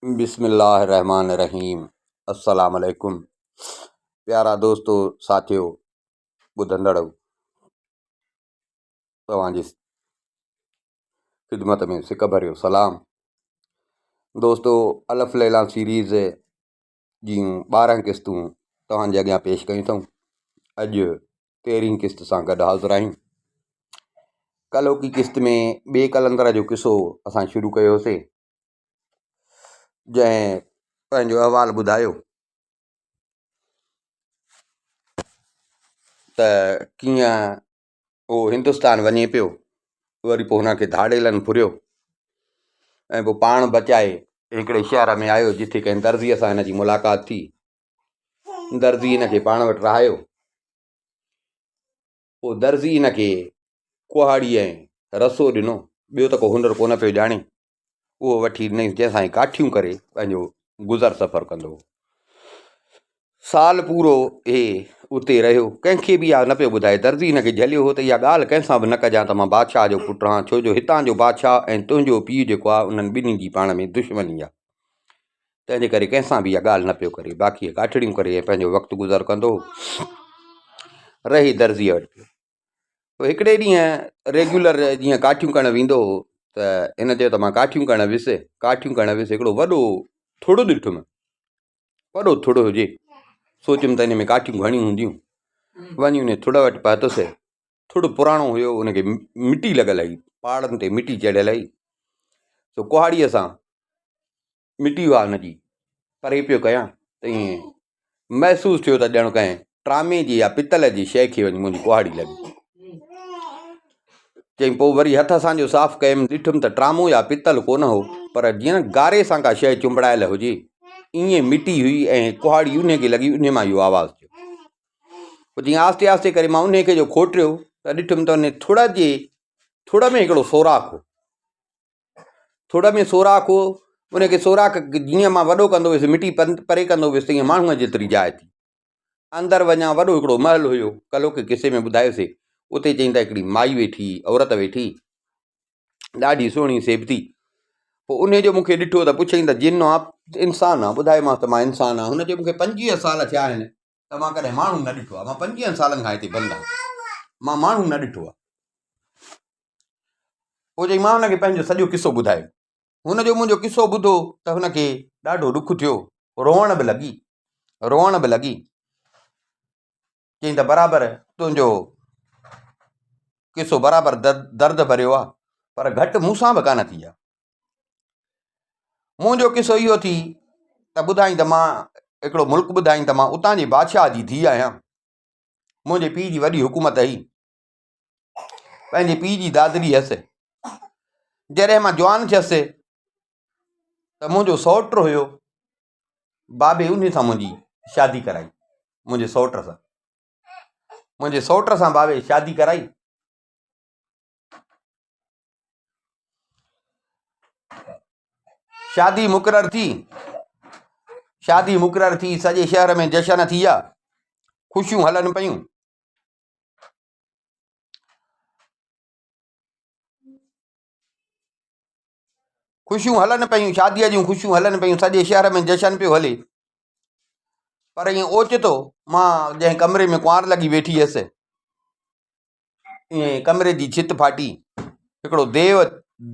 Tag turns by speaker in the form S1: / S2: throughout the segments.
S1: بسم الله الرحمن الرحيم السلام عليڪم پيارا دوستو ساٿيو ٻڌندڙو توهان جي خدمت ۾ سڪ ڀريو سلام دوستو الف ليلا سيريز جون 12 قسطون توهان جي اڳيان پيش ڪيون اٿئون اڄ تيرهين قسط سان گڏ حاضر آهيون ڪلهوڪي قسط ۾ ٻئي قلندر جو قصو اسان شروع ڪيوسي جنهن پنهنجو احوال ٻڌايو ته ڪيئن هو هندستان وڃي پيو وري پوء هن کي ڌاڙيلن ڦريو ۽ پوء پاڻ بچائي هڪڙي شهر ۾ آيو جتي ڪنهن درزيء سان هن جي ملاقات ٿي. درزي هن کي پاڻ وٽ رهايو. پوء درزي هن کي ڪهاڙي ۽ رسو ڏنو. ٻيو ته ڪو هنر ڪونه پيو ڄاڻي. اهو وٺي ڏنائينس جنهن سان هي ڪاٺيون ڪري پنهنجو گذر سفر ڪندو هو. سال پورو هي اتي رهيو. ڪنهن کي به اها نه پيو ٻڌائي. درزي هن کي جهليو هو ته اها ڳالهه ڪنهن سان به نه ڪجان ته مان بادشاهه جو پٽ آهيان، ڇو جو هتان جو بادشاهه ۽ تنهنجو پيء جيڪو آهي انهن ٻنهي جي پاڻ ۾ دشمني آهي. تنهن جي ڪري ڪنهن سان به اها ڳالهه نه پيو ڪري. باقي هي ڪاٺڙيون ڪري ۽ پنهنجو وقت گذر ڪندو هو. رهي درزيء وٽ پيو. پوء هڪڙي ڏينهن ريگيولر جيئن ڪاٺيون ڪرڻ ويندو هو ته هن چيو ته مان ڪاٺيون ڪرڻ ويس، ڪاٺيون ڪرڻ ويس هڪڙو وڏو ٿڙ ڏٺم. وڏو ٿڙ هجي. سوچيم ته ان ۾ ڪاٺيون گهڻيون هونديون. وڃي ان ٿڙ وٽ پهتس. ٿڙ پراڻو هيو، ان کي مٽي لڳل هئي، پاڙن تي مٽي چڙهيل هئي. سو ڪهاڙيء سان مٽي هئا ان جي پري پيو ڪيان ته ائين محسوس ٿيو ته ڄڻ ڪنهن ٽرامي جي يا پتل جي شيء کي وڃي منهنجي ڪهاڙي لڳي. چيائين پوء وري هٿ سان جو صاف ڪيم، ڏٺم ته ٽرامو يا پتل ڪونه هو، پر جيئن نه گاري سان ڪا شيء چنبڙايل هجي، ائين مٽي هئي ۽ ڪهاڙي انهي کي لڳي، انهي مان اهو آواز ٿيو. پوء جيئن آهستي آهستي ڪري مان انهي کي جو کوٽيو ته ڏٺم ته انهي ٿڙ جي ٿڙ ۾ هڪڙو سوراخ هو. ٿڙ ۾ سوراخ هو، ان کي سوراخ جيئن مان وڏو ڪندو ويس، مٽي پري ڪندو ويس، تيئن ماڻهوء جيتري جاء ٿي. اندر وڃان وڏو هڪڙو محل هيو، ڪلهوڪي قصي ۾ ٻڌايوسي، اتي چئين ته هڪڙي مائي ويٺي هئي، عورت ويٺي هئي، ڏاڍي سهڻي سيبتي. پوء انهي جو مون کي ڏٺو ته پڇيائين ته جن آن انسان آن؟ ٻڌايومانس ته مان انسان آهيان. هن چيو مون کي 25 سال ٿيا آهن ته مان ڪڏهن ماڻهو نه ڏٺو آهي، مان پنجويهن سالن کان هتي بند آهيان، مان ماڻهو نه ڏٺو آهي. پوء چئي مان هن کي پنهنجو سڄو قصو ٻڌايو. هن جو منهنجو قصو ٻڌو ته هن کي ڏاڍو ڏک ٿيو، روئڻ به لڳي، روئڻ به لڳي. چيائين ته برابر تنهنجو قصو برابر درد ڀريو آ، پر گهٽ مون سان به ڪانه ٿي آ. منهنجو قصو اهو ٿي ته ٻڌائين ته مان هڪڙو ملڪ ٻڌائين ته مان اتان جي بادشاهه جي ڌيء آهيان. منهنجي پيء جي وڏي حڪومت هئي. پنهنجي پيء جي دادلي هيس. جڏهن مان جوان ٿيس ته منهنجو سئوٽ هيو، بابي انهي سان منهنجي شادي ڪرائي، منهنجي سئوٽ سان. منهنجي سئوٽ سان بابي شادي ڪرائي. شادي مقرر ٿي، شادي مقرر ٿي، سڄي شهر ۾ جشن ٿي ويا، خوشيون هلن پيون. خوشيون هلن پيون، شاديء جون خوشيون هلن پيون، سڄي شهر ۾ جشن پيو هلي. پر ائين اوچتو مان جنهن ڪمري ۾ ڪنوار لڳي ويٺي هيس، ائين ڪمري جي ڇت ڦاٽي، هڪڙو ديو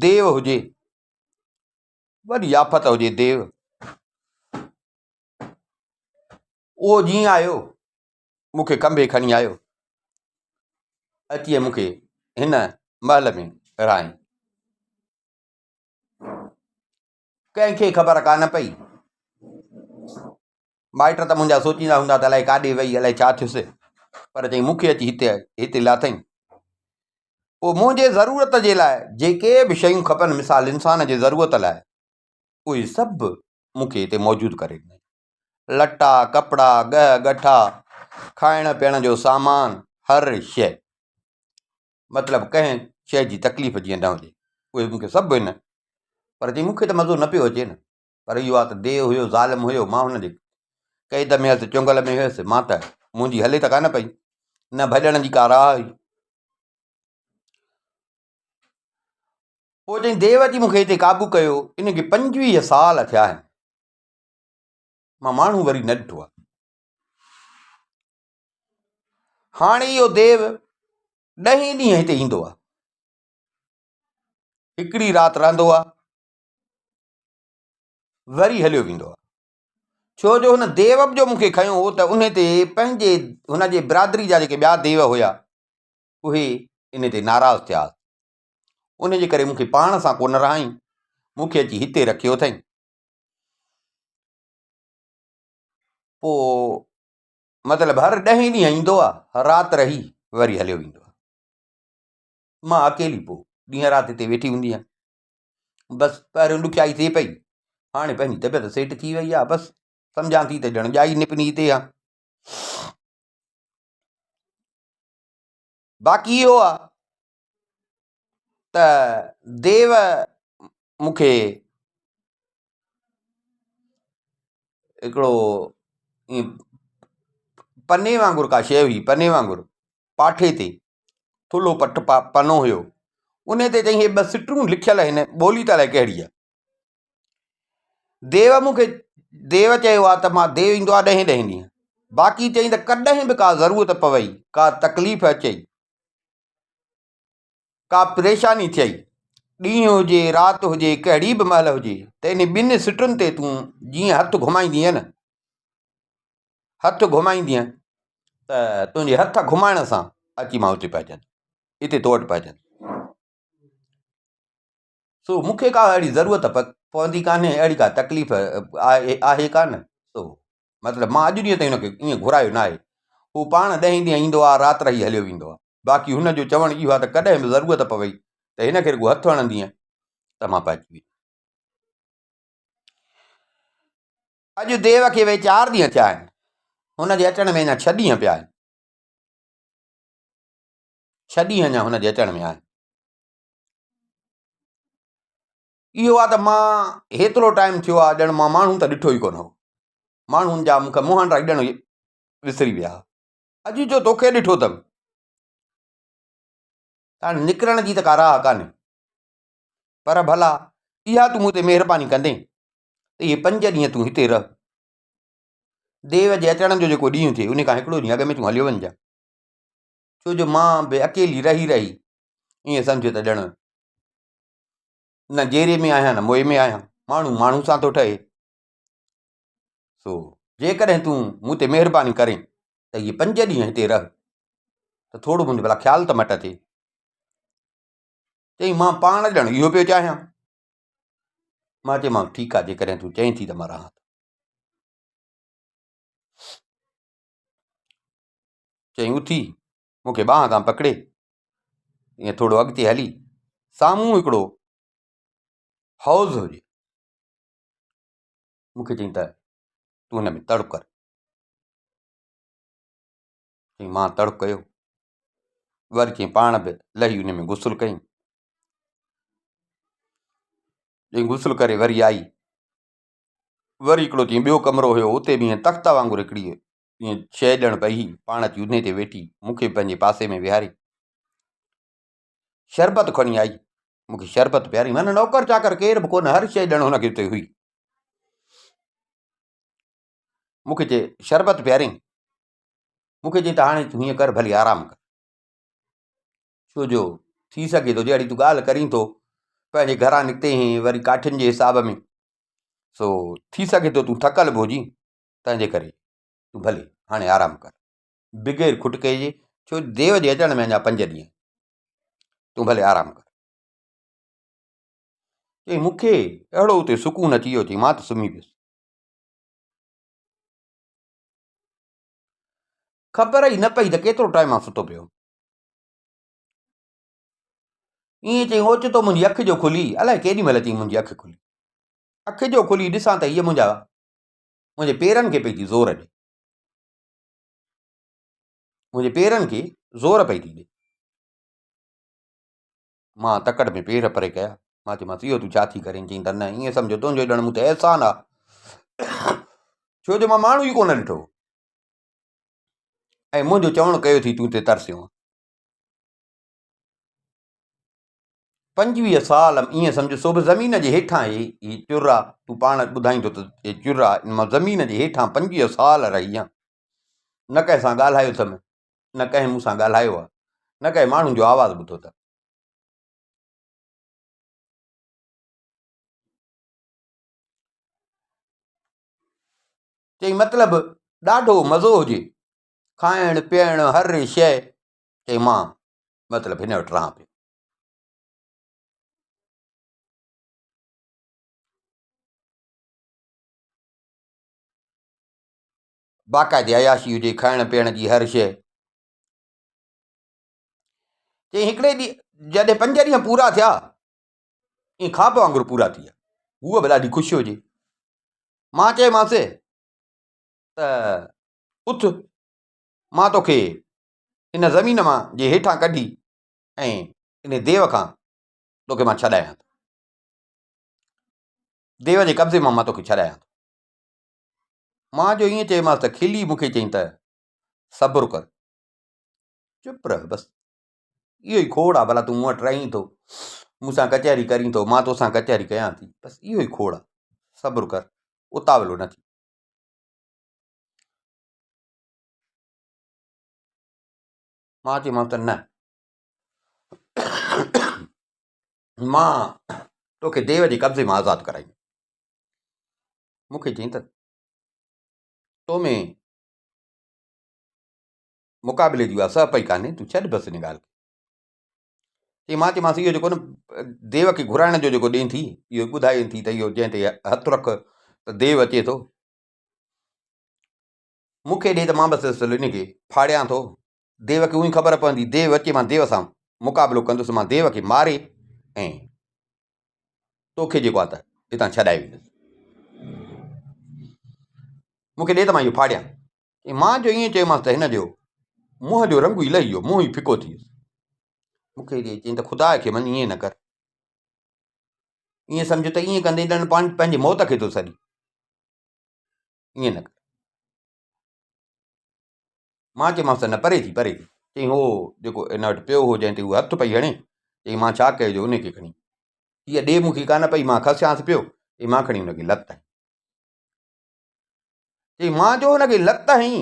S1: ديو هجي، وڏي آفت هجي ديو. اهو جيئن آيو، مون کي کنڀي کڻي آيو. اچي مون کي هن محل ۾ رهايائين. ڪنهن کي خبر ڪانه پئي. مائٽ ته منهنجا سوچيندا هوندا ته الائي ڪاڏي وئي، الائي ڇا ٿيس. پر چيائين مون کي اچي هتي هتي لاٿائين. پوء منهنجي ضرورت جي لاء جيڪي به شيون کپن، مثال انسان جي ضرورت لاء، اهي سڀ مون کي هتي موجود ڪري ڏنائين. لٽا، ڪپڙا، ڳهه ڳٺا، کائڻ پيئڻ جو سامان، هر شيء. مطلب ڪنهن شيء جي تڪليف جيئن نه هجي. اهي مون کي سڀ هن پر چيائين مون کي ته مزو نه پيو اچي نه. پر اهو آ ته ديو هيو، ظالم هيو، مان هن جي قيد ۾ هيس، چنگل ۾ هيس، مان ته منهنجي هلي ته ڪانه پئي، نه ڀڄڻ جي ڪا راهه هئي. پوء چيائين ديو اچي مون کي هتي قابو ڪيو، ان کي 25 سال ٿيا آهن. مان ماڻهو وري نه ڏٺو آهي. هاڻي اهو ديو ڏهين ڏينهن هتي ايندو آهي. هڪڙي رات رهندو آهي وري هليو ويندو آهي. ڇو جو هن ديو به جو مون کي کنيو هو ته ان تي پنهنجي هن جي برادري جا جيڪي ٻيا ديو هيا اهي ان تي ناراض ٿيا. ان جي ڪري مون کي پاڻ سان ڪونه رهائين، مون کي اچي هتي رکيو اٿئين. پوء مطلب هر ڏهين ڏينهن ايندو آ، رات رهي وري هليو ويندو آ. مان اڪيلي پوء ڏينهن رات هتي ويٺي هوندي آهيان. بس پهريون ڏکيائي ٿئي پئي، هاڻي پنهنجي طبيعت سيٽ ٿي وئي آ، بس سمجهان ٿي ته ڄڻ ڄائي نپني هتي آ. باقي اهو آ ته ديو مون کي هڪڙو ائين پني وانگر ڪا شيء هئي پني وانگر پاٺي تي ٿلهو پٽ پنو هيو ان تي چئي هي ٻه سٽون لکيل آهن ٻولي ته الائي ڪهڙي آهي ديو مون کي ديو چيو آهي ته مان ديو ايندو آهي ڏهين ڏهين ڏينهن باقي چئي ته ڪڏهن به ڪا ضرورت پوي ڪا تڪليف اچي ڪا پريشاني ٿئي، ڏينهن هجي رات هجي ڪهڙي به مهل هجي ته انهي ٻن سٽن تي تون جيئن هٿ گهمائيندينء نه هٿ گهمائيندينء ته تنهنجي هٿ گهمائڻ سان اچي مان اتي پهچندس اتي تو وٽ پهچندس. سو مون کي ڪا اهڙي ضرورت پوندي ڪانهي اهڙي ڪا تڪليف آهي ڪانه سو مطلب مان اڄ ڏينهن تائين هن کي ائين گهرايو ناهي. هو پاڻ ڏهين ڏينهن ايندو آهي رات رهي هليو ويندو آهي. باقي هن جو چوڻ اهو آهي ته ڪڏهن به ضرورت پوي ته هن کي رڳو هٿ هڻندينء ته مان پهچي ويندس. اڄ ديو کي وئي چار ڏينهن ٿيا آهن. هن جي اچڻ ۾ اڃا ڇهه ڏينهن پيا آهن. ڇهه ڏينهن اڃا هن جي اچڻ ۾ آهن. اهو آهي ته مان هيترو ٽائيم ٿيو آهي ڄڻ مان ماڻهو ته ڏٺو ئي ڪونه هو. ماڻهن جا مون کي منهن ڄڻ وسري ويا. اڄ جو توکي ڏٺو اٿم. هاڻي نڪرڻ جي ته ڪا راهه ڪانهي. پر ڀلا اها تون مون تي مهرباني ڪندين ته اهي پنج ڏينهن تون هتي رهه. ديو جي اچڻ جو جيڪو ڏينهن ٿئي ان کان هڪڙو ڏينهن اڳ ۾ تون هليو وڃجان. ڇو جو مان به اڪيلي رهي رهي ائين سمجهه ته ڄڻ نه جيري ۾ آهيان نه موئي ۾ آهيان. ماڻهو ماڻهو سان ٿو ٺهي. سو جيڪڏهن تون مون تي مهرباني ڪرين ته اهي پنج ڏينهن هتي رهه ته ٿورو منهنجو ڀلا خيال ته مٽ اچي. چيائين مان پاڻ ڄڻ اهو پيو چاهيان. مان چيومانس ٺيڪ آهي جيڪڏهن تون چئين ٿي ته مان رهان ٿو. چيائين اٿي مون کي ٻانهن کان پڪڙي ائين ٿورو اڳتي هلي سامهون هڪڙو حوض هجي. مون کي چيائين ته تون هن ۾ تڙ ڪر. چيائين مان تڙ ڪيو. وري چيائين پاڻ به لهي ان ۾ غسل ڪيائين. چيائين غسل ڪري وري آئي. وري هڪڙو چيائين ٻيو ڪمرو هيو اتي به ائين تخت وانگر هڪڙي ائين شيء ڄڻ پئي هئي. پاڻ اچي انهي تي ويٺي مون کي به پنهنجي پاسي ۾ ويهاري شربت کڻي آئي. مون کي شربت پياري. معنيٰ نوڪر چاڪر ڪير به ڪونه هر شيء ڄڻ هن کي اتي هئي. مون کي چئي شربت پيارين. مون کي چئي ته هاڻي تون هيئن ڪر ڀلي آرام ڪر. ڇو جو ٿي سگهي ٿو جهڙي تون ڳالهه ڪرين ٿو پنهنجي گهران نڪتي هئين وري ڪاٺين جي حساب ۾ سو ٿي سگهي ٿو تون ٿڪل به هجين تنهنجي ڪري تون ڀلي هاڻي آرام ڪر بغير کٽڪي جي ڇو ديو جي اچڻ ۾ اڃا پنج ڏينهن تون ڀلي آرام ڪر. چيائين مون کي اهڙو اتي سڪون اچي ويو چيائين مان ته سمهي پيس. خبر ئي نه پئي ته ڪيترو ٽائيم مان ستو پيو هوم. ائين چئي اوچتو منهنجي اک جو کلي، الائي ڪيڏي مهل چئي منهنجي اک کلي. اک جو کلي ڏسان ته هيء منهنجا منهنجي پيرن کي پئي ٿي زور ڏي. منهنجي پيرن کي زور پئي ٿي ڏي. مان تڪڙ ۾ پير پري ڪيا. مان چيومانس اهو تون ڇا ٿي ڪرين؟ چيائين ته نه ائين سمجهه تنهنجو ڄڻ مون تي احسان آ. ڇو جو مان ماڻهو ئي ڪونه ڏٺو ۽ منهنجو چوڻ ڪيو ٿي تون تي ترسيو آن. 25 سال ائين سمجهه سو به زمين جي هيٺان هي هي چر آ تون پاڻ ٻڌائين ٿو ته هي چر آ ان مان زمين جي هيٺان 25 سال رهي آهيان نه ڪنهن سان ڳالهايو اٿم نه ڪنهن مون سان ڳالهايو آ نه ڪنهن ماڻهن جو آواز ٻڌو اٿم. چئي مطلب ڏاڍو مزو هجي کائڻ پيئڻ هر شيء چئي مان مطلب هن وٽ رهان پيو. باقاعدي عياشي هجي کائڻ پيئڻ جي هر شيء. چئي هڪڙي ڏينهن جڏهن پنج ڏينهن پورا ٿيا ائين خواب وانگر پورا ٿي ويا. هوء به ڏاڍي خوش هجي. مان چيومانس ته اٿ مان توکي ان زمين مان جي هيٺان ڪڍي ۽ ان ديو کان توکي مان ڇڏايان ٿو. ديو جي قبضي مان مان توکي ڇڏايان ٿو. مان جو ائين چيومانس ته کلي مون کي چيائين ته صبر ڪر، چپ رهه بس اهو ئي کوڙ آ ڀلا تون مون وٽ رهين ٿو، مون سان ڪچهري ڪرين ٿو، مان توسان ڪچهري ڪيان ٿي، بس اهو ئي کوڙ آ، صبر ڪر، اتاولو نه ٿي. مان چيومانس ته نه مان توکي ديو جي قبضي مان آزاد ڪرائيندس. مون کي چيائين ته تو ۾ مقابلي جي اها سهپ ئي ڪانهي، تون ڇڏ بس ان ڳالهه کي. چيائين مان چيومانس اهو جيڪو نه ديو کي گهرائڻ جو جيڪو ڏين ٿي، اهو ٻڌائين ٿي ته اهو جنهن تي هٿ رک ته ديو اچي ٿو. مون کي ڏي ته مان بس ان کي ڦاڙيان ٿو. ديو کي اونئي خبر پوندي، ديو اچي مان ديو سان مقابلو ڪندس، مان ديو کي ماري ۽ توکي جيڪو آ ته هتان ڇڏائي ويندس. مون کي ڏي ته مان اهو ڦاڙيان. مان جو ائين چيومانس ته هن جو منهن جو رنگ ئي لهي ويو، منهن ئي ڦڪو ٿي ويس. مون کي چيائين ته خدا کي مڃ ائين نه ڪر. ائين سمجهه ته ائين ڪندين ڄڻ پاڻ پنهنجي موت کي ٿو سڏين. ائين نه ڪر. مان چيومانس ته نه پري ٿي پري ٿي. چيائين هو جيڪو هن وٽ پيو هو جنهن تي هو هٿ پئي هڻي، چيائين مان ڇا ڪيو جو ان کي کڻي هيء ڏي مون کي ڪانه پئي مان کسيانس پيو، چيائين مان کڻي هن کي لت هنئي. چيائين مان جو هن کي لت هنئي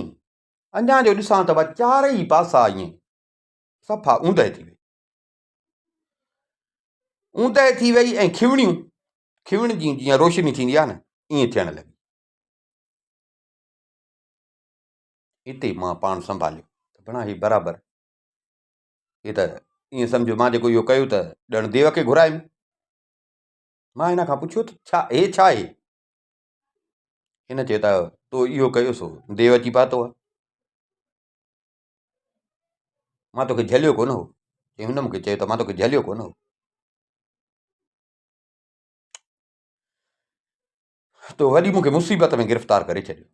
S1: اڃا جو ڏسان ته چارئي پاسا ائين صفا اوندهه ٿي وئي. اوندهه ٿي وئي ۽ کيوڻيون کيوڻ جي جيئن روشني ٿيندي آهي نه ائين ٿيڻ لڳي. اتي مان پاڻ سنڀاليو ته بڻا هي برابر هي ته ائين سمجهو مان جيڪو اهو ڪيو ته ڄڻ ديو کي گهرايم. مان هن کان پڇيو ته ڇا هي ڇا آهي؟ هن چيو ته تو اهو ڪيو سو ديو اچي پاتو آهي. مان توکي جهليو ڪونه هو. هن مون کي چيو ته مان توکي جهليو ڪونه هو. تو وڏي مون کي مصيبت ۾ گرفتار ڪري ڇڏيو.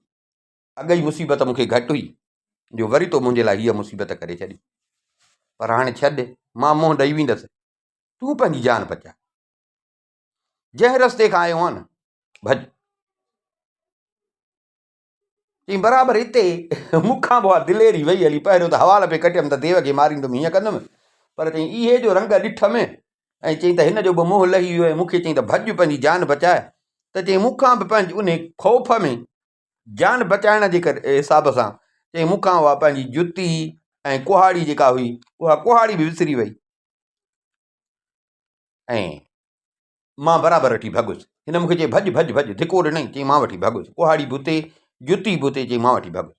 S1: اڳ ئي مصيبت مون کي گهٽ هئي جو وري تو منهنجي لاء هيء مصيبت ڪري ڇڏي. پر هاڻي ڇڏ، مان منهن ڏئي ويندس. تون پنهنجي جان بچاء. جنهن رستي کان آيو آهين نه، ڀڄ. چيائين برابر اتي مون کان به اها دليري وئي هلي. پهريون ته حوال پئي ڪٽيم ته ديو کي ماريندم، هيئن ڪندم. پر چيائين اهي جو رنگ ڏٺم ۽ چيائين ته هن جو به منهن لهي ويو ۽ مون کي چيائين ته ڀڄ پنهنجي جان بچاء ته چيائين مون کان به پنهنجي انهي خوف ۾ جان بچائڻ جي حساب سان چيائين مون کان اها پنهنجي جتي ۽ ڪهاڙي جيڪا هئي اها ڪهاڙي به وسري وئي ۽ مان برابر وٺي ڀڳس. هن مون کي چيائين ڀڄ ڀڄ ڀڄ ڌڪو ڏنائين چيائين مان وٺي ڀڳس ڪهاڙي به اتي جتي به اتي چيائين مان وٺي ڀڳس.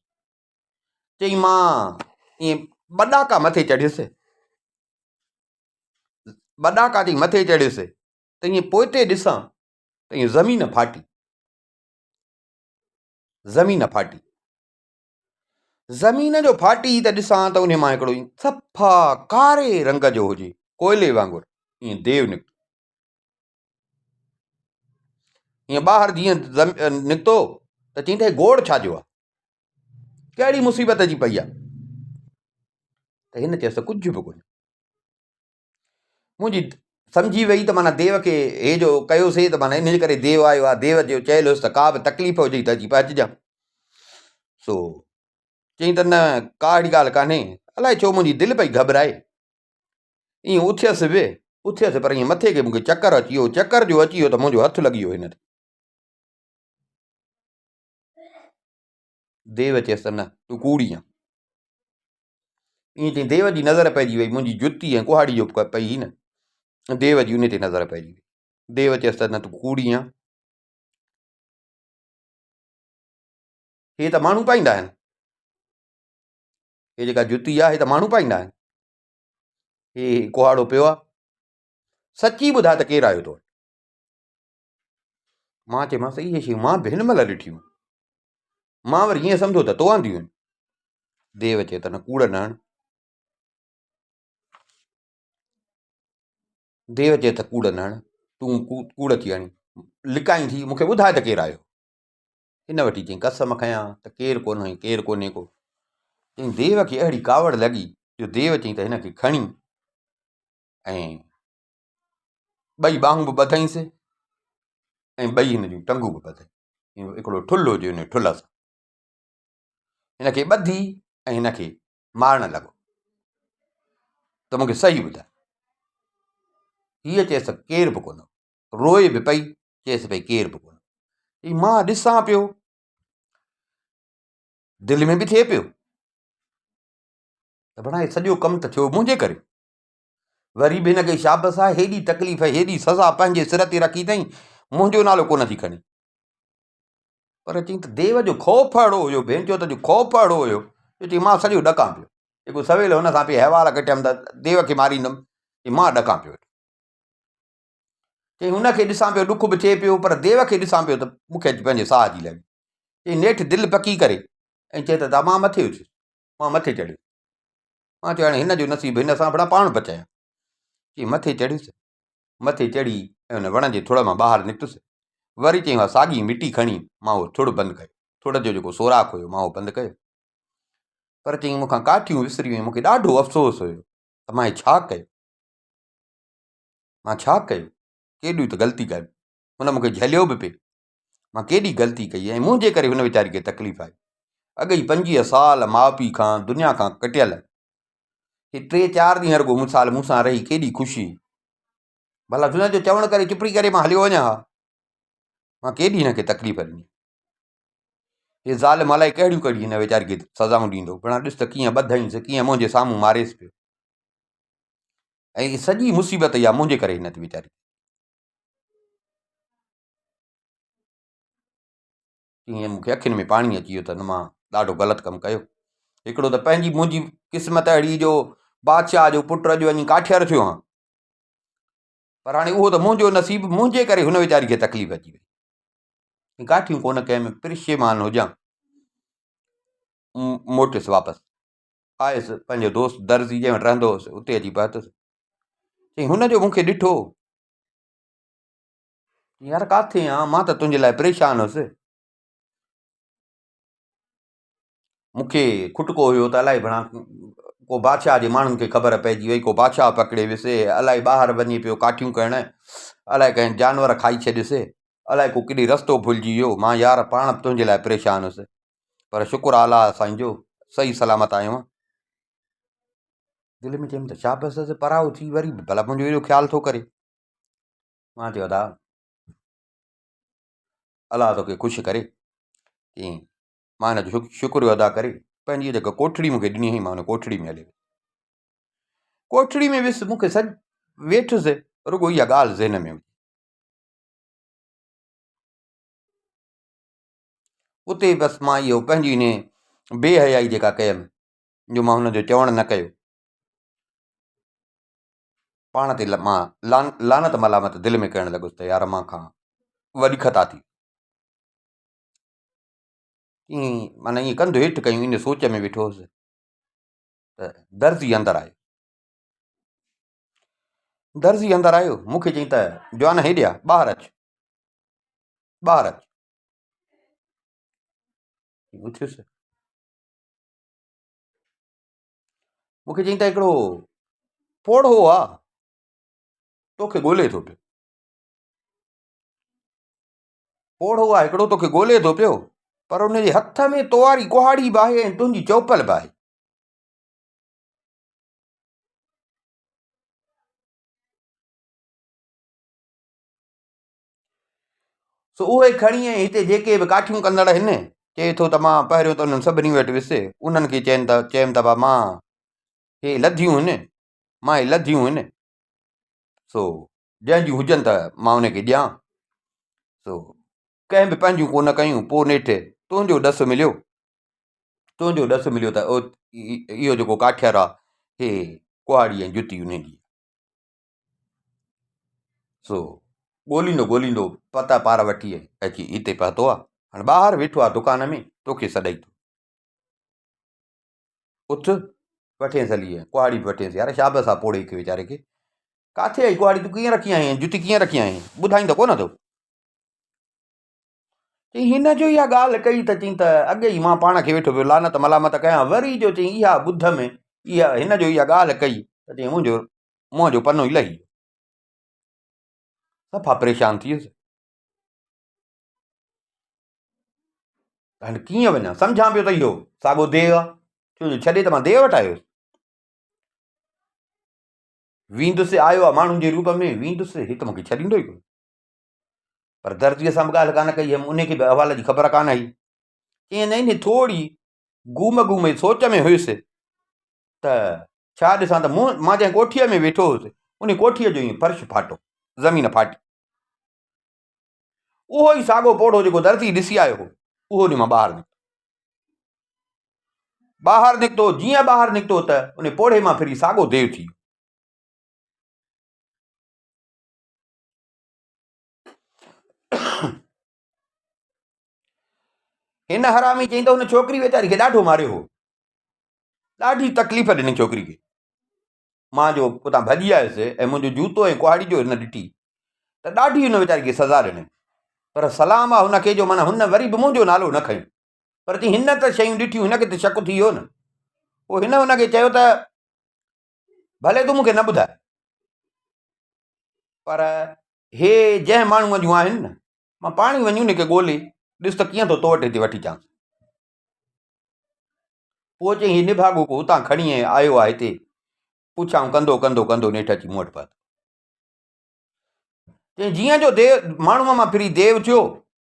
S1: چيائين مان ائين ٻه ڏاڪا مٿي چڙهيس ٻه ڏاڪا چيائين مٿي چڙهيس ته ائين پوئتي ڏسان ته ائين زمين ڦاٽي زمين ڦاٽي زمين جو ڦاٽي ته ڏسان ته انهي مان هڪڙو ائين صفا ڪاري رنگ جو هجي ڪوئلي وانگر ائين ديو نڪتو ائين ٻاهر جيئن نڪتو ته چئين ته هي گوڙ ڇا جو آهي ڪهڙي مصيبت جي پئي آهي ته هن چيس ته ڪجهه به ڪونهي منهنجي سمجهي وئي ته معنيٰ ديو کي هي جو ڪيوسي ته معنيٰ ان جي ڪري ديو آيو آهي ديو جو چيل هيس ته ڪا به تڪليف هجي ته اچي پهچجان سو چيائين ته نه ڪا اهڙي ڳالهه ڪانهي الائي ڇو منهنجي دل پئي گهٻرائي ائين اٿيس به. اٿيس پر ائين مٿي کي مون کي چڪر اچي ويو، چڪر جو اچي ويو ته منهنجو هٿ لڳي ويو هن تي. ديو چيس ته نه تون ڪوڙي آن. ائين چئي ديو جي نظر پئجي وئي منهنجي جتي ۽ ڪهاڙي جو پئي هئي نه ديو جي ان تي نظر پئجي وئي. ديو چيس ته نه تون ڪوڙي آن. هي ته ماڻهو پائيندا آهن. هي جيڪا جتي آهي هي ته ماڻهو پائيندا آهن. هي ڪهاڙو پيو آهي. سچي ٻڌاء ته ڪير آيو تو وٽ؟ مان چيومانس اهي شيون مان به هن مهل ڏٺيون. مان وري ائين سمجهيو ته تو آنديون آهن. ديو چيو ته نه ڪوڙ نه هڻ. ديو چيو ته ڪوڙ نه هڻ، تون ڪوڙ ٿي هڻين، لڪائين ٿي، مون کي ٻڌاء ته ڪير آيو؟ هن وٺي چيائين قسم کنيان ته ڪير ڪونهي، ڪير ڪونهي ڪو. چيائين ديو کي اهڙي ڪاوڙ لڳي جو ديو چيائين ته هن کي کڻي ۽ ٻئي ٻانهون به ٻڌائينس ۽ ٻئي هن جون ٽنگون به ٻڌائين. هڪڙو ٺلهه هجي ان ٺلهه سان هن کي ٻڌي ۽ هن کي مارڻ لڳو ته مون کي صحيح ٻڌاء. هيء چيس ته ڪير به ڪونه هو. روئي به پئي، چيس پئي ڪير به ڪونه. چئي مان ڏسان پيو، دل ۾ به ٿئي پيو ته ڀڻا هي سڄو ڪم ته ٿيو منهنجي ڪري. وري به هن کي شابس آهي، هيڏي تڪليف هيڏي سزا پنهنجي سر تي رکي اٿئي، منهنجو نالو ڪونه ٿي کڻي. پر چئي ته ديو جو خوف اهڙو هيو، ڀينچو ته جو خوف اهڙو هيو جو چئي مان سڄو ڏڪان پيو. جيڪو سويل هن سان پئي احوال ڪٽيم ته ديو کي ماريندم، چئي مان ڏڪان پيو. چئي هن کي ڏسان پيو ڏک به ٿئي پيو پر ديو کي ڏسان پيو ته مون کي اچي پنهنجي ساهه جي لڳي. چئي نيٺ دل پڪي ڪري ۽ چئي ته مان مٿي اٿيس، مان مٿي چڙهيس. مان چيو هاڻي هن جو نصيب هن سان ڀلا پاڻ بچايان. چئي مٿي چڙهيس، مٿي چڙهي ۽ ان وڻ جي ٿڙ مان ٻاهر نڪتس. وري چئي اها ساڳي مٽي کڻي مان اهو ٿڙ بند ڪيو. ٿڙ جو جيڪو سوراخ هيو مان اهو بند ڪيو. پر چئي مون کان ڪاٺيون وسري ويون مون کي ڏاڍو افسوس هيو ته مان هي ڇا ڪيو. مان ڇا ڪيو؟ ڪيڏي ته غلطي ڪئي. هن مون کي جهليو به پئي. مان ڪيڏي غلطي ڪئي ۽ منهنجي ڪري هن ويچاري کي تڪليف آئي. اڳ ئي 25 سال ماء پيء کان دنيا کان ڪٽيل. هي ٽي چار ڏينهن رڳو مون سال مون سان رهي ڪيڏي خوشي. ڀلا هن جو چوڻ ڪري چپڙي ڪري مان هليو وڃان ها. مان ڪيڏي هن کي تڪليف ڏني. هي ظالم الائي ڪهڙيون ڪهڙيون هن ويچاري کي سزائون ڏيندو. بڻا ڏس ته ڪيئن ٻڌائينس ڪيئن منهنجي سامهون ماريس پيو. ۽ سڄي مصيبت اها منهنجي ڪري هن تي ويچاري. ائين مون کي اکين ۾ پاڻي اچي ويو ته نه مان ڏاڍو غلط ڪم ڪيو. هڪڙو ته پنهنجي منهنجي قسمت اهڙي جو بادشاهه جو پٽ اڄ وڃي ڪاٺير ٿيو آهيان. پر هاڻي اهو ته منهنجو نصيب منهنجي ڪري هن ويچاري کي تڪليف اچي وئي. ڪاٺيون ڪونه ڪيم پرشيمان هجان. موٽيس واپس. آيس پنهنجو دوست درزي جنهن وٽ رهندو هوس اتي اچي پهتس. چيائين هن جو مون کي ڏٺو. يار ڪاٿي آن مان ته تنهنجي لاء پريشان هوس. مون کي کٽڪو هيو ته الائي ڀڻا ڪو بادشاهه جي ماڻهن کي خبر پئجي وئي ڪو بادشاهه پڪڙي ويس الائي ٻاهر وڃي پيو ڪاٺيون ڪرڻ الائي ڪنهن جانور کائي ڇڏيس الائي ڪو ڪيڏي رستو ڀلجي ويو مان يار پاڻ به تنهنجي لاء پريشان هوس پر شڪر آ الله سائين جو صحيح سلامت آيو آهيان. دل ۾ چيم ته شابس اٿس پرائو ٿي وري به ڀلا منهنجو ايڏو خيال ٿو ڪري. مان چيو ادا الله توکي خوش ڪري. چيائين مان هن جو شڪريو ادا ڪري پنهنجي جيڪا ڪوٺڙي مون کي ڏني هئي مان ان ڪوٺڙي ۾ هلي ويس. ڪوٺڙي ۾ ويس مون کي سڄ ويٺس رڳو اها ڳالهه ذهن ۾ هئي. اتي بس مان اهو پنهنجي ان بي حيائي جيڪا ڪيم جو مان هن جو چوڻ نه ڪيو. پاڻ تي مان لعنت ملامت دل ۾ ڪرڻ لڳس ته يار مان کان وڏي خطا ٿي. ائين معنيٰ ائين ڪنڌ هيٺ ڪيون ان سوچ ۾ ويٺو هوس ته درزي اندر آيو. درزي اندر آيو مون کي چيائين ته جوان هيڏي آ ٻاهر اچ ٻاهر اچ. اٿيس مون کي چيائين ته هڪڙو پوڙهو آ توکي ڳولي ٿو پيو. پوڙهو آ هڪڙو توکي ڳولي ٿو پيو پر ان جي هٿ ۾ تواري ڪهاڙي به آهي ۽ تنهنجي چوپل به آهي. سو اهي کڻي ۽ هتي جيڪي به ڪاٺيون ڪندڙ هن، چئي ٿو ته مان پهريون ته انهن سڀني وٽ ويس، انهن کي چين ته چيم ته ڀا مان هي لڌيون هن، مان هي لڌيون هن، سو جنهن جون هجن ته مان ان کي ڏيان. سو ڪنهن به پنهنجون ڪونه ڪيون، پوء نيٺ تنهنجو ڏس مليو، تنهنجو ڏس مليو ته اهو جيڪو ڪاٺير آ، هي ڪهاڙي ۽ جتي انهي جي. سو ڳوليندو ڳوليندو پتا پار وٺي اچي هتي پهتو آ. هاڻي ٻاهر ويٺو آ دڪان ۾ توکي سڏئي ٿو. اٿ وٺينس هلي ۽ ڪهاڙي به وٺينس. يار شابس آ پوڙهي کي ويچاري کي. ڪاٿي آئي ڪهاڙي تون ڪيئن رکي آئين جتي ڪيئن رکي آئين ٻڌائين ته ڪونه ٿو. چئي هن جو اها ڳالهه ڪئي ته چئي ته اڳي ئي مان پاڻ کي ويٺو پيو لعنت ملامت ڪيان وري جو چئي اها ٻڌ ۾ اها هن جو اها ڳالهه ڪئي ته چئي منهنجو منهن جو پنو ئي لهي ويو. صفا پريشان ٿي ويس. هاڻي ڪيئن وڃان سمجهان پيو ته اهو ساڳو ديو آ ڇو جو ڇڏي ته مان ديو وٽ آيو هيس. ويندس آيو آ ماڻهن جي روپ ۾ ويندس هي ته مونکي ڇڏيندو ئي ڪونه. پر درزيء سان به ڳالهه ڪانه ڪئي هيم ان کي به احوال جي خبر ڪانه هئي. چيائين نه نه ٿوري گوم گوم جي سوچ ۾ هيس ته ڇا ڏسان ته مون مان جنهن ڪوٺيء ۾ ويٺو هوس ان ڪوٺيء جو ائين فرش ڦاٽو، زمين ڦاٽي. اهو ئي ساڳو پوڙهو جيڪو درزي ڏسي آيو هو، اهو ان مان ٻاهر نڪتو. ٻاهر نڪتو، جيئن ٻاهر نڪتو ته ان پوڙهي مان ڦري ساڳو ديو ٿي ويو. هن حرامي چئي ته هن ڇوڪري ويچاري کي ڏاڍو ماريو هو. ڏاڍي تڪليف ڏني ڇوڪري کي. مان جو اتان ڀڄي آيس ۽ منهنجو جوتو ۽ ڪهاڙي جو هن ڏٺي ته ڏاڍي هن ويچاري کي سزا ڏني. پر سلام آ هن کي جو معنيٰ هن وري به منهنجو نالو نه کنيو. پر چي هن ته شيون ڏٺيون هن کي ته شڪ ٿي ويو نه. پوء هن هن کي چيو ته ڀلي تون مون کي نه ٻڌاء پر هي جنهن ماڻهوء جون آهن نه مان پاڻ ئي وڃي ان کي ڳولي ڏس ته ڪيئن ٿو تو وٽ هتي وٺي اچانس. پوء چيائين هي نڀاڳو ڪو اتان کڻي آيو آهي هتي. پڇائون ڪندو ڪندو ڪندو نيٺ اچي مون وٽ پهتو. چيائين جيئن جو ديو ماڻهوء مان ڦري ديو ٿيو،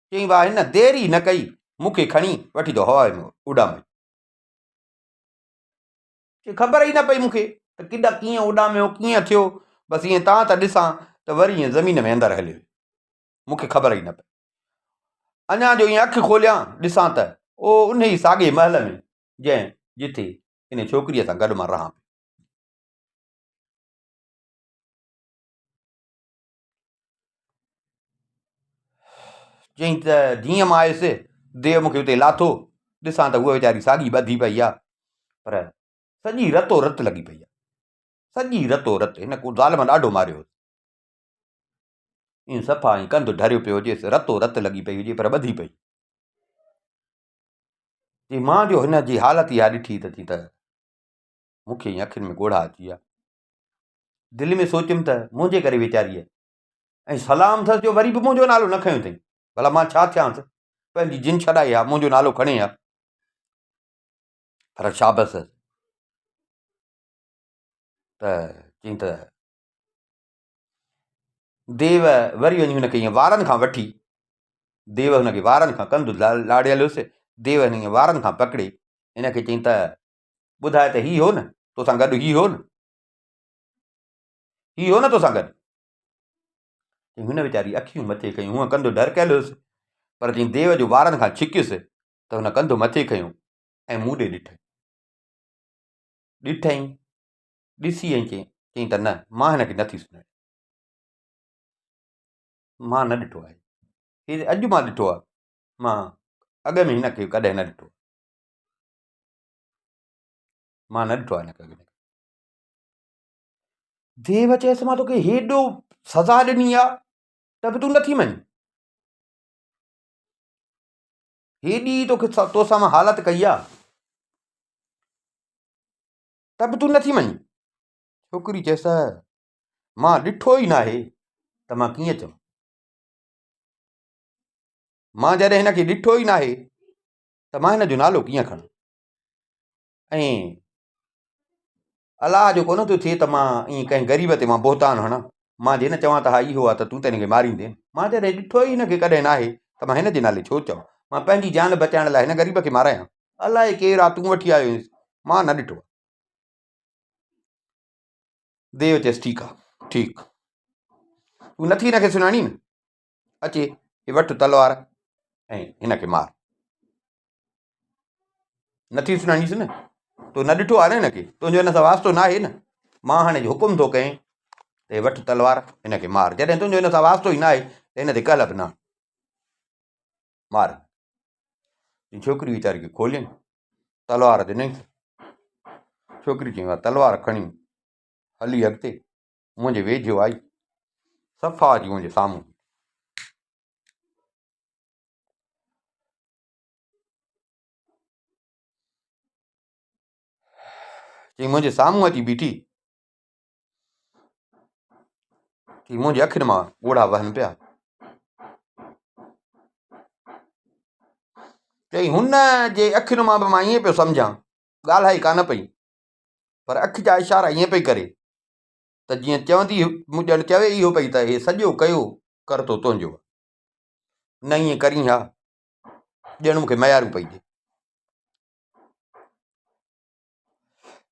S1: چيائين واهه هن دير ئي نه ڪئي، مون کي کڻي وٺي ٿو هوا ۾ اڏامي. چي خبر ئي نه پئي مون کي ته ڪيڏا ڪيئن اڏاميو ڪيئن ٿيو، بس ائين تان ته ڏسان ته وري ائين زمين ۾ اندر هليو ويو. مون کي خبر ئي نه پئي. اڃا جو ائين اک کوليان ڏسان ته او انهي ساڳئي محل ۾ جنهن جتي ان ڇوڪريء سان گڏ مان رهان پيو. چيائين ته جيئن مان آيس ديو مون کي اتي لاٿو ڏسان ته هوء ويچاري ساڳي ٻڌي پئي آ پر سڄي رتو رت لڳي پئي آ سڄي رتو رت هن ڪو ظالم ڏاڍو ماريو هوس ائين صفا ائين ڪنڌ ڍريو پيو هجيس رتو رت لڳي پئي هجي پر ٻڌي پئي چي مان جو هن جي حالت اها ڏٺي ته چي ته مون کي ائين اکين ۾ ڳوڙها اچي ويا دل ۾ سوچيم ته منهنجي ڪري ويچاريء ۽ سلام اٿس جو وري به منهنجو نالو نه کنيو اٿئي ڀلا مان ڇا ٿيانس پنهنجي جن ڇڏائي ها منهنجو نالو کڻي ها پر شابس ته چئي ته ديو وري وڃي هن کي ائين وارن کان وٺي ديو هن کي وارن کان ڪنڌ لاڙيل هيس ديو هن کي وارن کان پڪڙي هن کي چئي ته ٻڌاء ته هي هو نه توسان گڏ هي هو نه هي هو نه توسان گڏ هن ويچاري اکيون مٿي کنيون هونء ڪنڌ ڍرڪيل هيس پر جيئن ديو جو وارن کان ڇڪيس ته هن ڪنڌ مٿي کنيو ۽ مون ڏي ڏٺائين ڏٺائين ڏسي ۽ چيائين ته نه مان هن کي نٿي سڃاڻان مان نه ڏٺو آهي هي اڄ مان ڏٺو آهي مان اڳ ۾ هن کي ڪڏهن نه ڏٺو مان نه ڏٺو آهي هن کي اڳ ۾ ديو چيس مان توکي هيڏو سزا ڏني آ ته به تون نٿي مڃين هيڏي توکي توسان مان حالت ڪئي آ ته به تون نٿي مڃين ڇوڪري چيس مان ڏٺو ئي ناهي ته مان ڪيئن چوان مان جڏهن هن کي ڏٺو ئي ناهي ته مان هن جو نالو ڪيئن کڻان ۽ الله جو ڪونه ٿو ٿئي ته مان ائين ڪنهن غريب تي مان بهتان هڻان مان جي نه چوان ته ها اهو آهي ته تون ته هن کي ماريندين. مان جڏهن ڏٺو ئي هن کي ڪڏهن ناهي ته مان هن جي نالي ڇو چوان؟ مان پنهنجي جان بچائڻ لاء هن غريب کي مارايان؟ الائي ڪير آ تون وٺي آيو هئينس، مان نه ڏٺو آ. ديو چيس ٺيڪ آ، ٺيڪ. تون نٿي هن کي سڃاڻين نه؟ اچي هي وٺ تلوار ۽ هن کي مار. نٿي سڃاڻيس نه؟ تو نه ڏٺو آ نه هن کي؟ تنهنجو هن سان واسطو ناهي نه؟ مان هاڻي حڪم ٿو ڪيان ته هي وٺ تلوار هن کي مار. جڏهن تنهنجو هن سان واسطو ئي ناهي ته هن تي ڪهل به نه مار. ڇوڪري ويچاري کي کولين تلوار ڏنائينس. ڇوڪري چيو تلوار کڻي هلي اڳتي منهنجي ويجهو آئي صفا اچي منهنجي سامهون چي منهنجي سامهون اچي بيٺي چي منهنجي اکين مان ڳوڙها وهن پيا چئي هن جي اکين مان به مان ائين پيو سمجهان ڳالهائي ڪانه پئي پر اک جا اشارا ائين پئي ڪري ته جيئن چوندي مون ڄڻ چوي اهو پئي ته هي سڄو ڪيو ڪرتو تنهنجو نه ائين ڪرين ها ڄڻ مون کي ميارون پئي ڏي.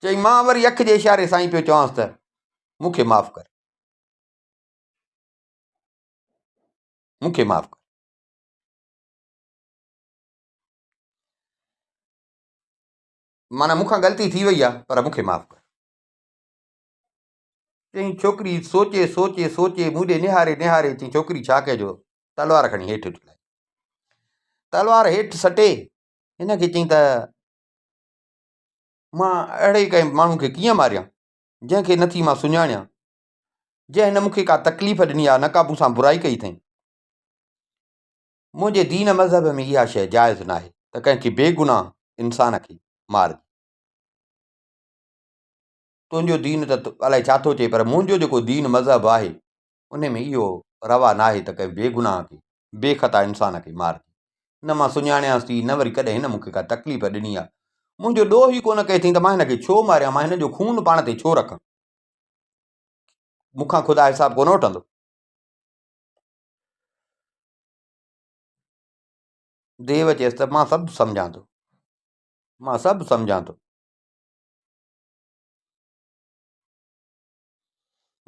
S1: چئي مان وري اک جي اشاري سان ئي پيو چوانس ته مون کي معاف ڪر مون کي معاف ڪر معنيٰ مون کان غلطي ٿي وئي آهي پر مون کي معاف ڪر چئي ڇوڪري سوچي سوچي سوچي مون ڏي نهاري نهاري چئي ڇوڪري ڇا ڪجو تلوار کڻي هيٺ اڇلائي تلوار هيٺ سٽي هن کي چئي ته مان اهڙي ڪنهن ماڻهو کي ڪيئن ماريان جنهن کي نٿي مان سڃاڻيان جنهن نه مون کي ڪا تڪليف ڏني آهي نه ڪا مون سان برائي ڪئي اٿئي منهنجي دين مذهب ۾ اها شيء جائز ناهي ته ڪنهن کي بيگناهه انسان کي مارجي تنهنجو دين ته الائي ڇا ٿو چئي پر منهنجو جيڪو دين مذهب آهي ان ۾ اهو روا ناهي ته ڪنهن بيگناهه کي بي خطا انسان کي مارجي. نه مان سڃاڻيانس ٿي نه وري ڪڏهن هن مون کي ڪا تڪليف ڏني آهي. منهنجو ڏوهه ئي ڪونه ڪيو اٿئي ته مان هن کي ڇو ماريان مان هن جو خون پاڻ تي ڇو رکان. مون کان خدا حساب ڪونه وٺندو. ديو چيس ته مان سڀ سمجهان ٿو مان سڀ سمجهان ٿو.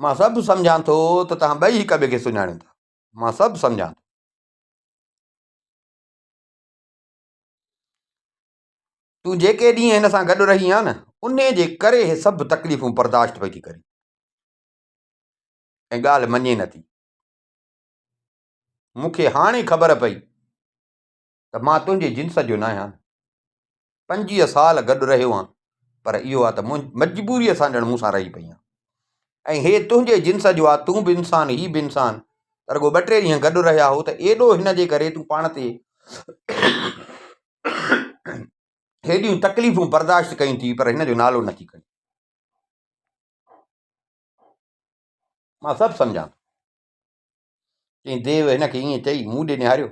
S1: مان سڀ سمجهان ٿو ته توهان ٻئي هڪ ٻئي کي سڃاڻيو ٿا مان سڀ سمجهان ٿو تون جيڪي ڏينهن هن سان گڏ رهي آ نه ان جي ڪري هي سڀ تڪليفون برداشت پئي ٿي ڪري ۽ ڳالهه مڃي نٿي مون کي هاڻي خبر پئي ته مان تنهنجي جنس جو ناهيان. 25 سال گڏ رهيو آهيان پر اهو آهي ته مجبوريء سان ڄڻ مون سان رهي پئي آهين ۽ هي تنهنجي جنس جو آهي تون به انسان هي به انسان ته رڳو ٻه ٽي ڏينهن گڏ رهيا هو ته ايڏو هن جي ڪري تون پاڻ تي هيڏيون تڪليفون برداشت ڪيون ٿي پر هن جو نالو نٿي کڻي مان سڀ سمجهان ٿو چيائين ديو هن کي ائين چئي مون ڏي نهاريو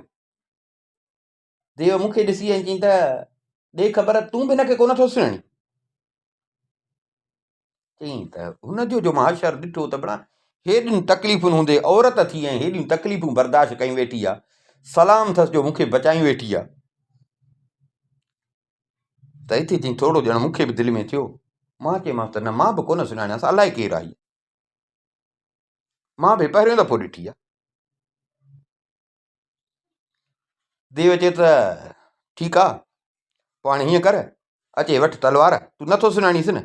S1: ديو مون کي ڏسي ۽ چيائين ته ڏي خبر تون به هن کي ڪونه ٿو سڃاڻين چيائين ته هن جو جو مان حشر ڏٺو ته بڻا هيڏين تڪليفن هوندي عورت ٿي ۽ هيڏيون تڪليفون برداشت ڪيون ويٺي آ سلام ٿس جو مون کي بچايون ويٺي آ ته اتي چيائين ٿورو ڄڻ مون کي به دل ۾ ٿيو مان چيومانس ته نه مان به ڪونه سڃاڻيانس الائي ڪير آهي مان به پهريون دفعو ڏٺي آ ديو چي ته ٺيڪ آ پوء هاڻي هيئن ڪر اچي وٺ تلوار تون نٿو سڃاڻيس نه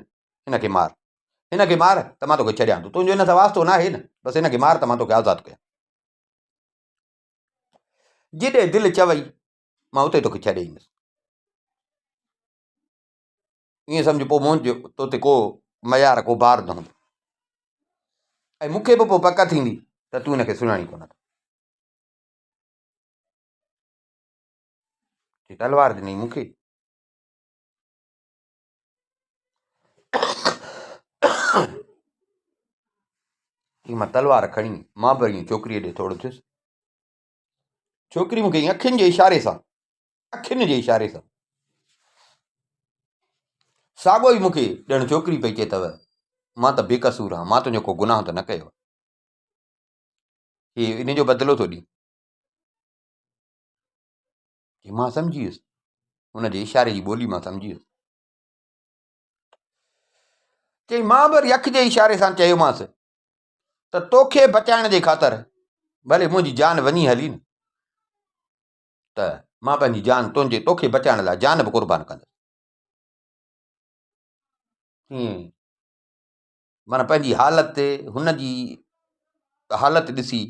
S1: هن کي مار هن کي مار ته مان توکي ڇڏيان ٿو تنهنجو هن سان واسطو ناهي نه بس هن کي مار ته مان توکي آزاد ڪيان جيڏي دل چوئي مان اتي توکي ڇڏي ايندس ائين سمجهه پوء منهنجو تو تي ڪو ميار ڪو بار نه هوندو ۽ مون کي به پوء پڪ ٿيندي ته تون هن کي سڃاڻين ڪونه ٿو تلوار ڏني مون کي مان تلوار کڻي مان به ائين ڇوڪريء ڏي ٿورو ٿيس ڇوڪري مون کي اکين جي اشاري سان اکين جي اشاري سان ساڳو ئي مون کي ڄڻ ڇوڪري پئي چئي ته مان ته بي قصور آهيان مان تنهنجو ڪو گناهه ته نه ڪيو. هي ان جو بدلو ٿو ڏي. مان سمجهي ويس هن جي اشاري جي ٻولي مان سمجهي ويس. چئي مان به وري اک جي اشاري سان چيومانس ته توکي بچائڻ جي خاطر ڀلي منهنجي جان وڃي هلي نه ته مان پنهنجي جان تنهنجي توکي بچائڻ لاء جان به قربان ڪندس. ائين معنيٰ پنهنجي حالت هن جي حالت ڏسي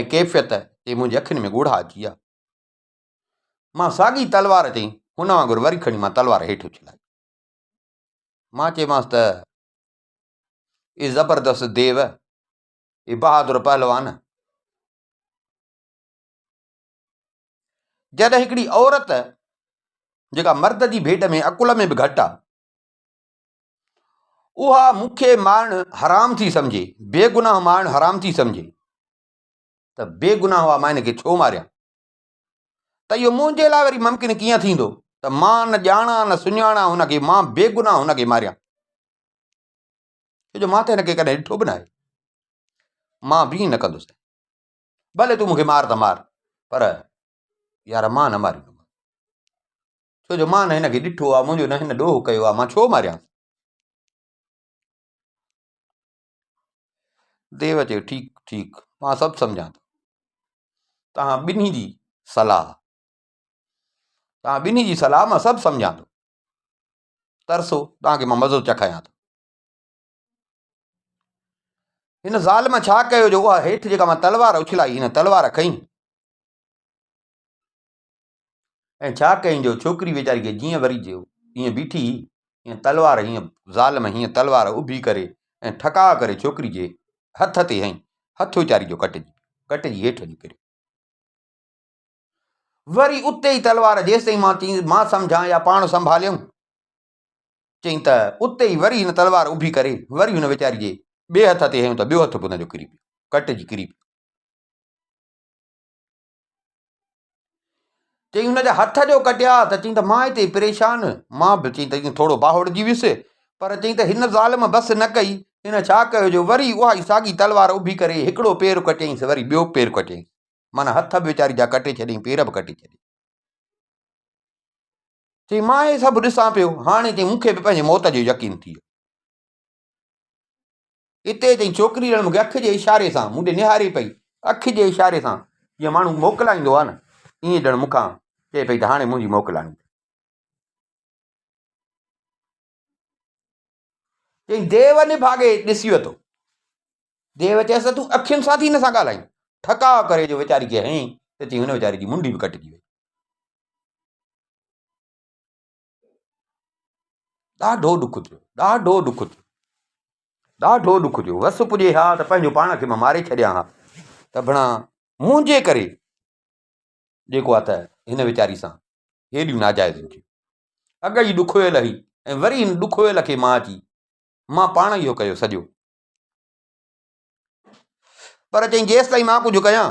S1: ۽ ڪيفيت تي منهنجي اکين ۾ ڳوڙها اچي ويا. مان ساڳي تلوار چئي هن وانگر وري کڻي مان تلوار هيٺ اڇلائي. مان چيومانس ته اي زبردست ديو، اي بهادر پهلوان! جڏهن هڪڙي عورت جيڪا مرد جي ڀيٽ ۾ عقل ۾ به گهٽ آ، اها مون کي مارڻ حرام ٿي سمجهي، بيگناهه مارڻ حرام ٿي سمجهي ته بيگناهه آ مان هن کي ڇو ماريان؟ ته اهو منهنجي لاء وري ممڪن ڪيئن ٿيندو ته مان نه ڄاڻان نه سڃاڻان هن کي، مان بيگناهه هن کي ماريان؟ ڇو جو مان ته هن کي ڪڏهن ڏٺو به ناهي. مان به ائين نه ڪندس. ڀلي تون مون کي مار ته مار، پر يار مان نه ماريندومانس. ڇو جو مان نه هن کي ڏٺو آهي، منهنجو نه هن ڏوهه ڪيو آهي، مان ڇو ماريانس؟ ديو چيو، ٺيڪ ٺيڪ، مان سڀ سمجهان ٿو. توهان ٻنهي جي صلاح، توهان ٻنهي جي صلاح مان سڀ سمجهان ٿو. ترسو، توهان کي مان مزو چکايان ٿو. هن ظالم ڇا ڪيو جو اها هيٺ جيڪا مان تلوار اڇلائي، هن تلوار کنئي ۽ ڇا ڪيائين جو ڇوڪري ويچاري کي جيئن وري جو ائين بيٺي هئي، ائين تلوار هيئن ظالم هيئن تلوار اڀي ڪري ۽ ٺڪاء ڪري ڇوڪري جي هٿ تي هنئي، هٿ ويچاري جو ڪٽجي ڪٽجي هيٺ وڃي ڪريو. وري اتي ئي تلوار جيستائين مان چئين مان سمجهان يا پاڻ سنڀاليون، چئين ته اتي ئي وري هن تلوار اڀي ڪري وري هن ويچاري جي ٻئي هٿ تي هنيو ته ٻيو هٿ به هن جو ڪري پيو، ڪٽجي ڪري پيو. چئي هن جا هٿ جو ڪٽيا ته چئي ته مان هتي پريشان مان به چئي ته ائين ٿورو باهوڙجي ويس پر چئي ته هن ظالم بس نه ڪئي هن ڇا ڪيو جو وري اها ئي ساڳي تلوار اڀي ڪري هڪڙو پير ڪٽيائينس وري ٻيو پير ڪٽيائينس معنيٰ هٿ به ويچاري جا ڪٽي ڇڏيائين پير به ڪٽي ڇڏيائين چئي مان هي سڀ ڏسان پيو هاڻي چئي مون کي به پنهنجي موت جو يقين ٿي ويو اتي چئي ڇوڪري ڄڻ مون کي اک جي اشاري سان مون ڏي نهاري پئي. اک جي اشاري سان جيئن ماڻهو موڪلائيندو آهي نه ائين ڄڻ مون کان چئي پئي ته هاڻي منهنجي موڪلاڻي ٿي. چئي ديو نڀاڳي ڏسي وتو. ديو چيس ته تون اکين سان ٿي هن سان ڳالهائين. ٺڪاء ڪري جو ويچاري کي هنئين ته چئي هن ويچاري جي منڍي به ڪٽجي وئي. ڏاڍو ڏک ٿيو، ڏاڍو ڏک ٿيو، ڏاڍو ڏک ٿيو. وس پڄي ها ته پنهنجو پاڻ کي مان ماري ڇڏيان ها ته ڀڻا منهنجي ڪري جيڪو آ ته هن ويچاري سان هيڏيون ناجائزيون ٿيون. اڳ ئي ڏکويل هئي ۽ وري هن ڏکويل کي مان اچي مان پاڻ اهو ڪيو سڄو. پر چيائين جيستائين مان ڪجهه ڪيان،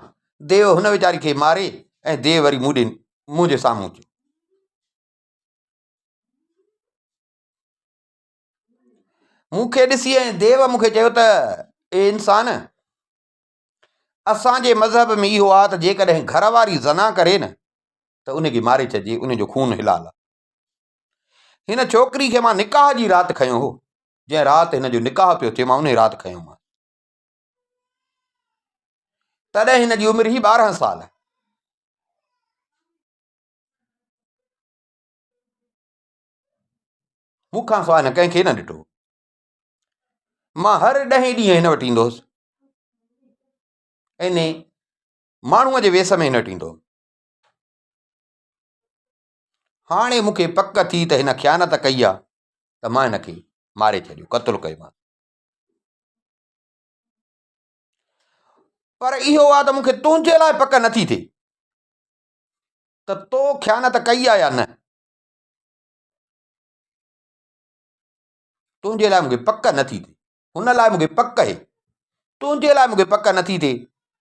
S1: ديو هن ويچاري کي ماري ۽ ديو وري مون ڏي منهنجي سامهون ٿيو. مون کي ڏسي ۽ ديو مون کي چيو ته اي انسان! اسان جي مذهب ۾ اهو آهي ته جيڪڏهن گهر واري زنا ڪري نه ته ان کي ماري ڇڏجي، ان جو خون حلال آهي. هن ڇوڪري کي مان نڪاح جي رات کنيو هو، جنهن رات هن جو نڪاح پيو ٿئي مان انهي رات کنيو هومانس. تڏهن هن جي عمر هئي 12 سال. مون کان سواء هن ڪنهن کي نه ڏٺو. مان هر ڏهين ڏينهن هن وٽ ايندو هوس. انهي ماڻهوء جي ويس ۾ هن وٽ ايندو هوم. هاڻي مون کي پڪ ٿي ته هن خيانت ڪئي آ ته مان هن کي ماري ڇڏيو، قتل ڪيومانس. پر اهو آ ته مون کي تنهنجي لاء پڪ نٿي ٿئي ته تو خيانت ڪئي آ يا نه. تنهنجي لاء مون کي پڪ نٿي ٿئي. هن لاء مون کي پڪ اهي. تنهنجي لاء مون کي پڪ نٿي ٿئي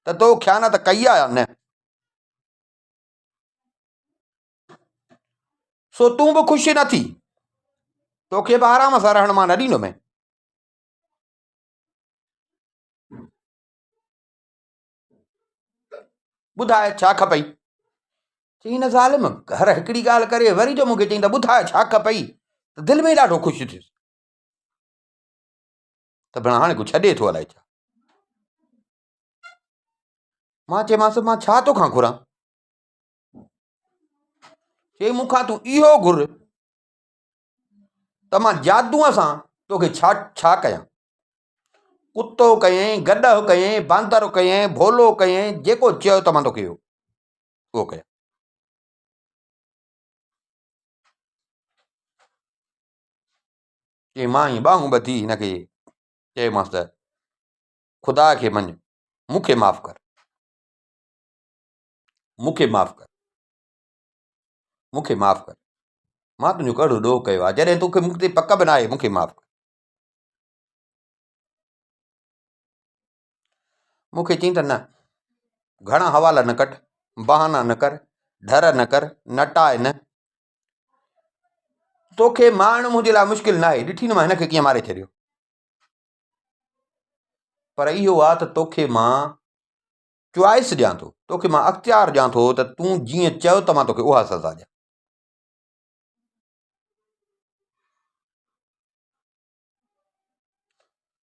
S1: ته تو خيانت ڪئي آ يا نه. سو تون به خوش نه ٿي. توکي به آرام سان رهڻ مان نه ڏيندومين. ٻڌاء ڇا کپئي؟ چيائين نه ظالم، هر هڪڙي ڳالهه ڪري وري جو مون کي چئين ته ٻڌاء ڇا کپئي ته دل ۾ ڏاڍو خوش ٿيس ته ڀلا هاڻي ڪو ڇڏي ٿو الائي ڇا. مان چيومانس مان ڇا توکان گهران؟ چيائين مون کان تون اهو گهر ته مان جادوء سان توکي ڇا ڇا ڪيان؟ ڪتو ڪيائين، گڏهه ڪيائين، باندر ڪيائين، ڀولو ڪيائين، جيڪو چيو ته مان توکي اهو ڪيان. چيائين مان ائين ٻانهون ٻڌي هن کي چيومانس ته خدا کي مڃ، مون کي معاف ڪر، مون کي معاف ڪر. مون کي معاف ڪر مان تنهنجو ڪهڙو ڏوهه ڪيو آهي جڏهن توکي مون تي پڪ به ناهي مون کي معاف ڪر مون کي چئين ته نه گهڻا حوالا نه ڪڍ بهانا نه ڪر ڍر نه ڪر نٽاء نه توکي مارڻ منهنجي لاء مشڪل نه آهي ڏٺي نه مان هن کي ڪيئن ماري ڇڏيو پر اهو آ ته توکي مان چوائس ڏيان ٿو، توکي مان اختيار ڏيان ٿو ته تون جيئن چئو ته مان توکي اها سزا ڏيان.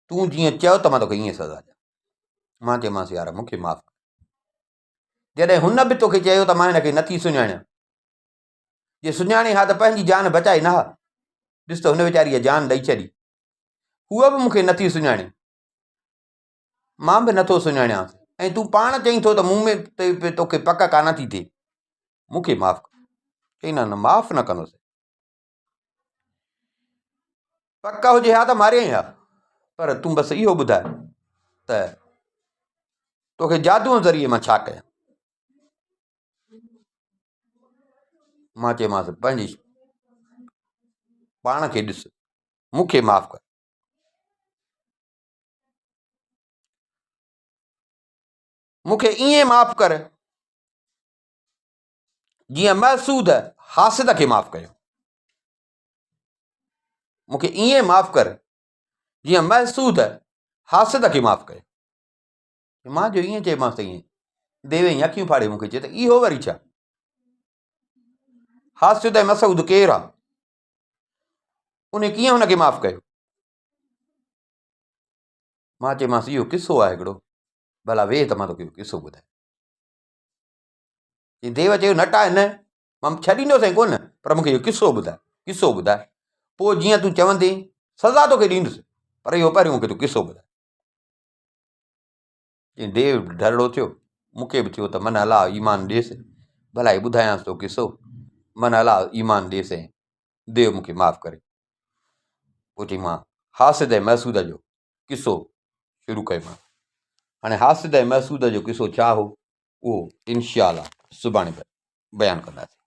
S1: تون جيئن چئو ته مان توکي ائين سزا ڏيان. مان چيومانس يار مون کي معاف ڪر. جڏهن هن به توکي چيو ته مان هن کي نٿي سڃاڻيان. جي سڃاڻي ها ته پنهنجي جان بچائي نه ها. ڏس ته هن ويچاريء جان ڏئي ڇڏي. هوء به مون کي نٿي سڃاڻي. مان به نٿو سڃاڻيانس ۽ تون پاڻ چئين ٿو ته مون ۾ توکي پڪ ڪانه ٿي ٿئي. مون کي معاف ڪر. چئي نه نه معاف نه ڪندس. پڪ هجي ها ته ماريائين ها. پر تون بس اهو ٻڌاء ته توکي جادوء ذريعي مان ڇا ڪيان؟ مان چيومانس پنهنجي پاڻ کي ڏس، مون کي معاف ڪر. مون کي ائين معاف ڪر جيئن محسود حاسد کي معاف ڪيو. مون کي ائين معاف ڪر جيئن محسود حاسد کي معاف ڪيو. مان جو ائين چيومانس ته ائين ديوين اکيون ڦاڙي مون کي چيو ته اهو وري ڇا؟ حاسد ۽ مسعود ڪير آ؟ ان ڪيئن هن کي معاف ڪيو؟ مان چيومانس اهو قصو آهي هڪڙو ڀلا ويهه ته مان توکي اهو قصو ٻڌايان. چي ديو چيو نٽاء نه مان ڇڏيندوسين ڪونه پر مونکي اهو قصو ٻڌاء قصو ٻڌاء پوء جيئن تون چوندين سزا توکي ڏيندس پر اهو پهريون مونکي تون قصو ٻڌاء. چي ديو ڍرڙو ٿيو مونکي به ٿيو ته من الله ايمان ڏيس ڀلا هي ٻڌايانس ٿو قصو من الله ايمان ڏيس ۽ ديو مونکي معاف ڪري. پوء چئي مان حاسد ۽ محسود جو قصو شروع ڪيومانس. هاڻي حاسد ۽ محسود جو قصو ڇا هو اهو انشاء الله سڀاڻي بيان ڪنداسين.